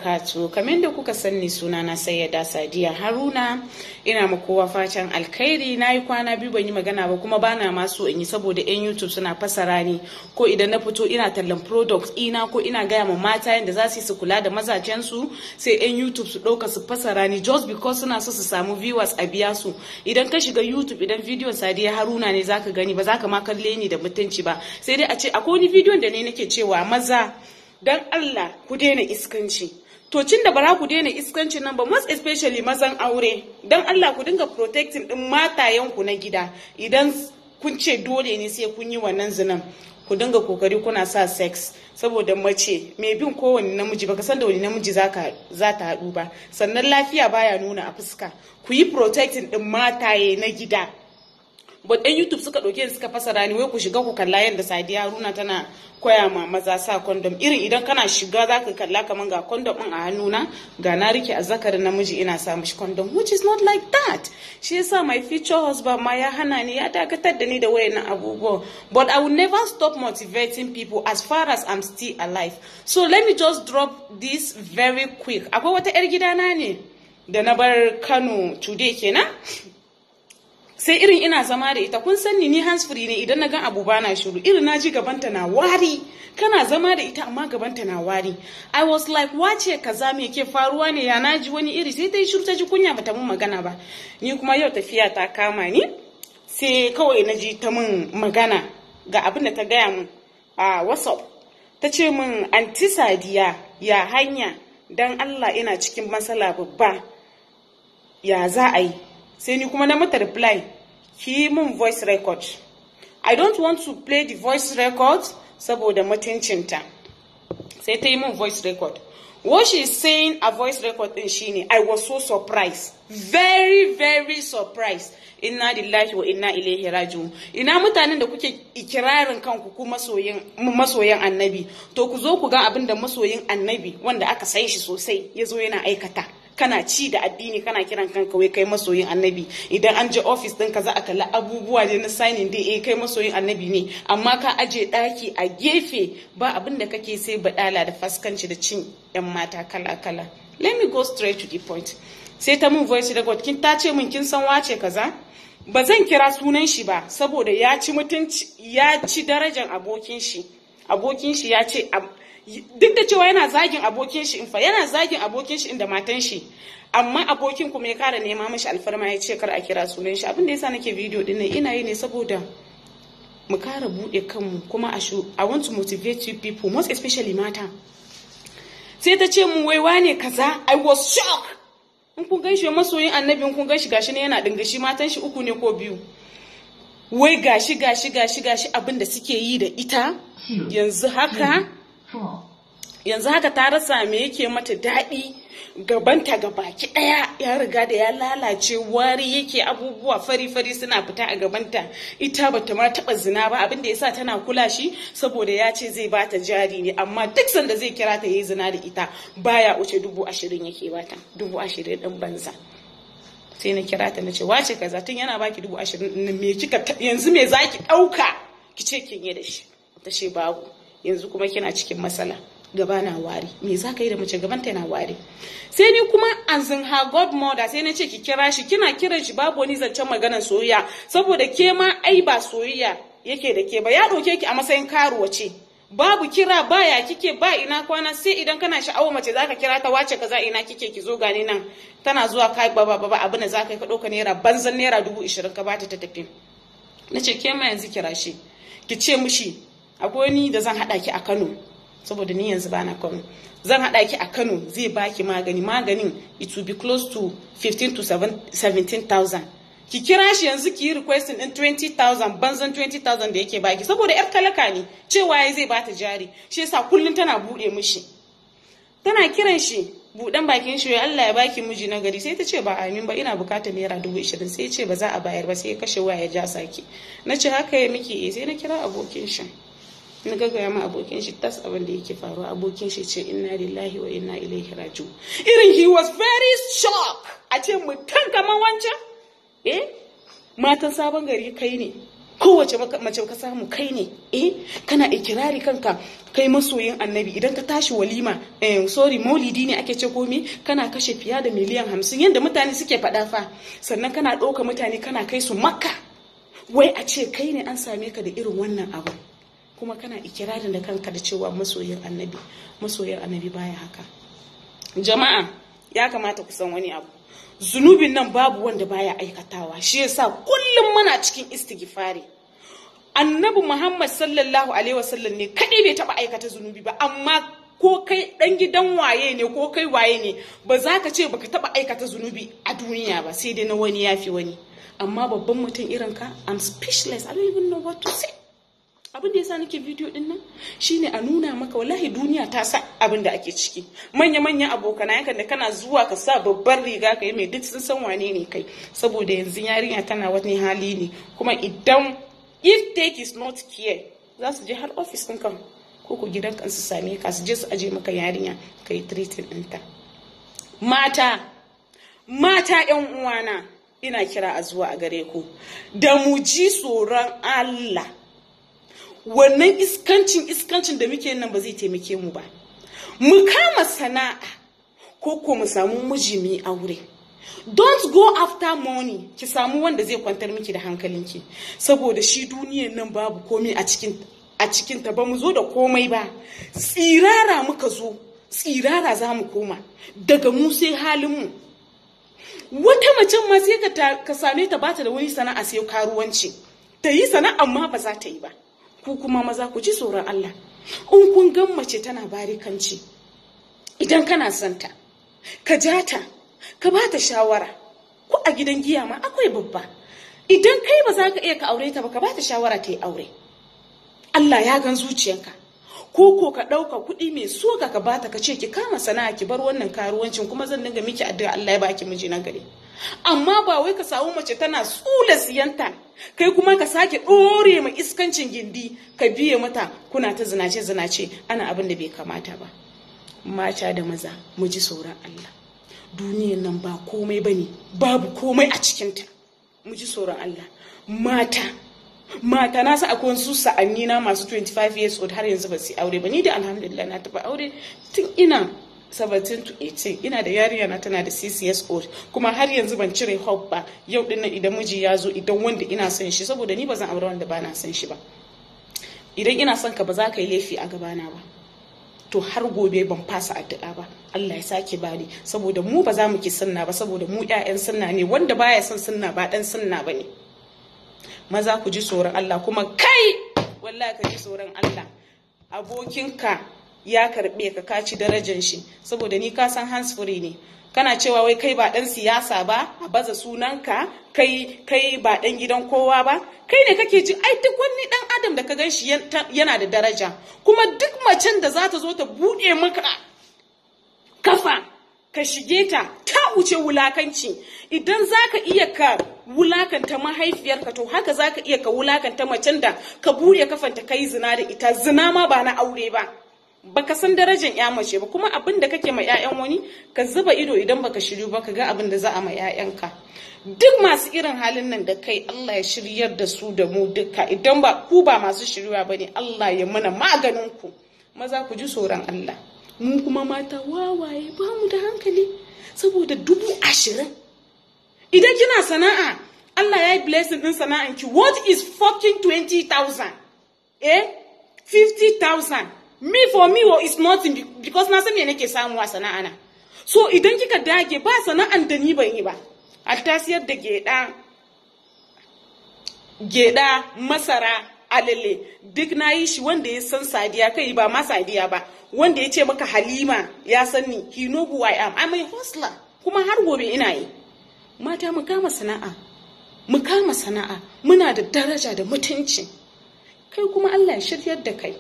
Barakatu. Kamar da kuka sani, suna na Sayyada Sadiya Haruna. Ina ma kowa fatan alkhairi. Na yi kwana 2 ban yi magana ba, kuma bana ma so in yi saboda 'yan YouTube suna fasara ni, ko idan na fito ina tallan product ina, ko ina gaya ma mata yadda za su yi su kula da mazajen su, sai 'yan YouTube su ɗauka su fasara ni just because suna so su samu viewers a biya su. Idan ka shiga YouTube, idan bidiyon Sadiya Haruna ne zaka gani, ba zaka ma kalle ni da mutunci ba. Sai dai a ce akwai wani bidiyon da ne nake cewa, "Maza, dan Allah ku daina iskanci." To cin da bara ku daina iskanci nan ba, most especially mazan aure, dan Allah ku dinga protecting din matayenku na gida. Idan kun ce dole ne sai kun yi wannan zinan, ku dinga kokari kuna sa sex, saboda mace mai bin kowane namiji, baka san da wani namiji za ta haɗu ba. Sannan lafiya baya nuna a fuska. Ku yi protecting din mataye na gida. But ɗan YouTube suka ɗauke suka fasara ni, wai ku shiga ku kalla yadda Sadiya Haruna tana koya ma maza sa condom. Irin idan kana shiga za ka kalla kaman ga condom ɗin a hannuna, ga na rike azzakarin namiji ina sa mishi condom, which is not like that. Shi yasa my future husband ma ya hana ni, ya dakatar da ni da wayannan abubuwan. But I will never stop motivating people as far as I'm still alive. So let me just drop this very quick. Akwai wata 'yar gidana ne da na bar Kano today kenan. Sai irin ina zama da ita, kun san ni hands free ne, idan na gan abu bana shiru. Irin na ji gabanta na wari. Kana zama da ita amma gabanta na wari. I was like, "Wace kaza, me ke faruwa ne? Ya na ji wani iri?" Sai ta yi shiru, ta ji kunya, bata mun magana ba. Ni kuma yau tafiya ta kama ni, sai kawai na ji ta mun magana. Ga abin da ta gaya mun a WhatsApp. Ta ce min, "Anti Sadiya, ya hanya? Dan Allah ina cikin matsala babba, ya za a yi?" Sai ni kuma na mata reply, "Ki mun voice record." I don't want to play the voice record saboda mutuncinta. Sai ta yi mun voice record. What she is saying a voice record din shine, I was so surprised, very very surprised. Inna lillahi wa inna ilaihi raji'un. Ina mutanen da kuke ikirarin kanku ku masoyin masoyan Annabi? To ku zo ku ga abin da masoyin Annabi wanda aka san shi sosai ya zo yana aikata. Kana ci da addini, kana kiran kanka wai kai masoyin Annabi. Idan an je office ɗinka za a kalli abubuwa ne na signing dai, eh, kai masoyin Annabi ne, amma ka aje ɗaki a gefe, ba abin da kake sai badala da faskanci da cin yan mata kala kala. Let me go straight to the point. Sai ta mun voice record. Kin ta ce mun, "Kin san wace kaza?" Ba zan kira sunan shi ba saboda ya ci mutunci, ya ci darajar abokin shi. Abokin shi ya ce, duk da cewa yana zagin abokin shi, in fa yana zagin abokin shi inda matan shi, amma abokin kuma ya kara nema mashi alfarma, ya ce kar a kira sunan shi. Abin da yasa nake video din nan, ina yi ne saboda mu kara bude kanmu, kuma I want to motivate you people, most especially mata. Sai ta ce mu wai wane kaza. I was shocked. In kun gan shi masoyin Annabi, in kun gan shi, gashi ne yana dingashi, matan shi uku ne ko biyu. Wai gashi gashi gashi gashi abin da suke yi da ita yanzu haka. Yanzu haka ta rasa me yake mata daɗi. Gabanta ga baki ɗaya ya riga da ya lalace, wari yake, abubuwa fari-fari suna fita a gabanta. Ita bata ma taɓa zina ba. Abin da yasa tana kula shi saboda ya ce zai bata jari ne, amma duk sanda zai kira ta yi zina da ita baya wuce 20,000 yake bata, 20,000 ɗin banza. Sai na kira ta, na ce, "Wace kaza, tun yana baki 20,000 ɗin, me kika yanzu, me zaki ɗauka ki ce kin yi da shi?" Ta ce babu. "Yanzu kuma kina cikin matsala, gaba na wari. Me za ka yi da mace gaban ta na wari?" Sai ni kuma as in her godmother, sai na ce, "Ki kira shi. Kina kiran shi, babu wani zancen maganar soyayya, saboda ke ma ai ba soyayya yake da ke ba, ya ɗauke ki a matsayin karuwa ce. Babu kira, baya kike ba, ina kwana. Sai idan kana sha'awar mace zaka kira ta, 'Wace kaza, ina kike? Ki zo, gani nan.' Tana zuwa, kai ba ba ba abin da zaka yi, ka ɗauka naira banzan naira 20,000 ka bata, ta tafi." Na ce, "Ke ma yanzu kira shi, ki ce mishi akwai wani da zan haɗa ki a Kano, saboda ni yanzu bana Kano. Zan haɗa ki a Kano, zai baki magani. Maganin it will be close to 15 to 17,000. Ki kira shi yanzu, ki yi requesting din 20,000, banzan 20,000 da yake baki." Saboda yar talaka ne, cewa ya zai bata jari, shi yasa kullum tana buɗe mishi, tana kiran shi. Buɗan bakin shi, "Allah ya baki miji na gari." Sai ta ce, "Ba amin ba, ina bukatar naira 20,000." Sai ce ba za a bayar ba. Sai ya kashe waya, ya ja saki. Na ce, "Haka ya miki?" "Eh." Sai na kira abokin shi, na gaggaya ma abokin shi tas abin da yake faruwa. Abokin shi ce, "Inna lillahi wa inna ilaihi raji'un." Irin he was very shocked, a ce mutum kamar wancan, eh, matan Sabon Gari kai ne. Kowace mace ka samu kai ne, kana ikirari kanka kai masoyin annabi. Idan ka tashi walima, sorry, maulidi ne ake ce komi, kana kashe fiye da miliyan 50, yadda mutane suke faɗa fa. Sannan kana ɗauka mutane kana kai su Makka. Wai a ce kai ne an same ka da irin wannan abu, kuma kana ikirarin da kanka da cewa masoyin annabi. Masoyin annabi baya haka. Jama'a, ya kamata ku san wani abu: zunubin nan babu wanda baya aikatawa. Shi yasa kullum muna cikin istighfari. Annabi Muhammad sallallahu alaihi wasallam ne kadai bai taba aikata zunubi ba. Amma ko kai dan gidan waye ne, ko kai waye ne, ba za ka ce baka taba aikata zunubi a duniya ba, sai dai na wani yafi wani. Amma babban mutum irin ka, I'm speechless, I don't even know what to say. Abin da yasa nake video din nan shine a nuna maka, wallahi duniya ta sa abin da ake ciki. Manya manyan abokana yankan da kana zuwa ka sa babbar riga ka yi mai, duk sun san wane ne kai. Saboda yanzu yarinya tana wani hali ne, kuma idan if take is not care, za su je har office ɗinka ko ko gidanka su same ka, su je su aje maka yarinya ka yi treating ɗinta. Mata, mata, yan uwana, ina kira a zuwa a gare ku da mu ji tsoron Allah. Wannan iskancin iskancin da muke nan ba zai taimake mu ba. Mu kama sana'a ko ko mu samu miji mu yi aure. Don't go after money. Ki samu wanda zai kwantar miki da hankalinki, saboda shi duniyan nan babu komai a cikin ta. Ba mu zo da komai ba, tsirara muka zo, tsirara za mu koma. Daga mu sai halin mu. Wata macen ma sai ka same ta bata da wani sana'a sai karuwanci. Ta yi sana'a ma ba za ta yi ba. Ku kuma maza, ku ji tsoron Allah. In kun gan mace tana barikanci, idan kana son ta, ka ja ta, ka ba ta shawara. Ko a gidan giya ma akwai babba. Idan kai ba za ka iya ka aure ta ba, ka ba ta shawara ta yi aure. Allah ya gan zuciyanka. Ko ko ka ɗauka kuɗi mai soka ka bata, ka ce ki kama sana'a, ki bar wannan karuwancin, kuma zan dinga miki addu'a Allah ya baki miji na gari. Amma ba wai ka samu mace tana tsula siyanta, kai kuma ka sake ɗore ma iskancin gindi, ka biye mata, kuna ta zinace zinace, ana abin da bai kamata ba. Mata da maza, mu ji tsoron Allah. Duniyan nan ba komai bane, babu komai a cikinta. Mu ji tsoron Allah, mata. Mata, na sa akwai wasu sa'anni na masu 25 years old har yanzu ba su aure ba. Ni da alhamdulillah na taɓa aure tun ina 17 to 18. Ina da yarinya na, tana da 6 years old, kuma har yanzu ban cire hope ba. Yau dinnan idan miji ya zo, idan wanda ina son shi, saboda ni ba zan aure wanda ba na son shi ba. Idan ina son ka, ba za ka yi laifi a gabana ba. To har gobe ban fasa addu'a ba, Allah ya sake bani, saboda mu ba za mu ki sunna ba, saboda mu ƴaƴan sunna ne. Wanda baya son sunna ba dan sunna bane. Maza, ku ji tsoron Allah. Kuma kai, wallahi ka ji tsoron Allah. Abokinka ya karbe ka, ka ci darajar shi. Saboda ni ka san hands free ne. Kana cewa wai kai ba dan siyasa ba, a baza sunanka, kai ba dan gidan kowa ba. Kai ne kake ji. Ai duk wani dan adam da ka gan shi yana da daraja. Kuma duk macen da za ta zo ta bude maka kafa ka shige ta, ta wuce wulakanci. Idan za ka iya ka wulakanta mahaifiyarka, to haka za ka iya ka wulakanta macen da ka bude kafanta ka yi zina da ita. Zina ma ba na aure ba. Baka san darajar ya mace ba. Kuma abin da kake ma 'ya'yan wani, ka zuba ido, idan baka shiryu ba, ka ga abin da za a ma 'ya'yanka. Duk masu irin halin nan da kai, Allah ya shiryar da su da mu duka. Idan ba ku ba masu shiryuwa bane, Allah ya mana maganin ku. Maza, ku ji tsoron Allah. Mu kuma mata wawaye, ba mu da hankali. Saboda 20,000, idan kina sana'a, Allah ya yi blessing din sana'anki, what is fucking 20,000, 50,000? Me, for me, oh, is nothing, because na san me nake samu a sana'a na. So idan kika dage, ba sana'an da ni ban yi ba. Hatta siyar da geda, geda, masara, alale, duk na yi shi. Wanda ya san Sadiya, kai ba ma Sadiya ba, wanda ya ce maka Halima ya san ni, he know who I am. I'm a hustler, kuma har gobe ina yi. Mata, mu kama sana'a, mu kama sana'a. Muna da daraja da mutunci. Kai kuma Allah ya shiryar da kai.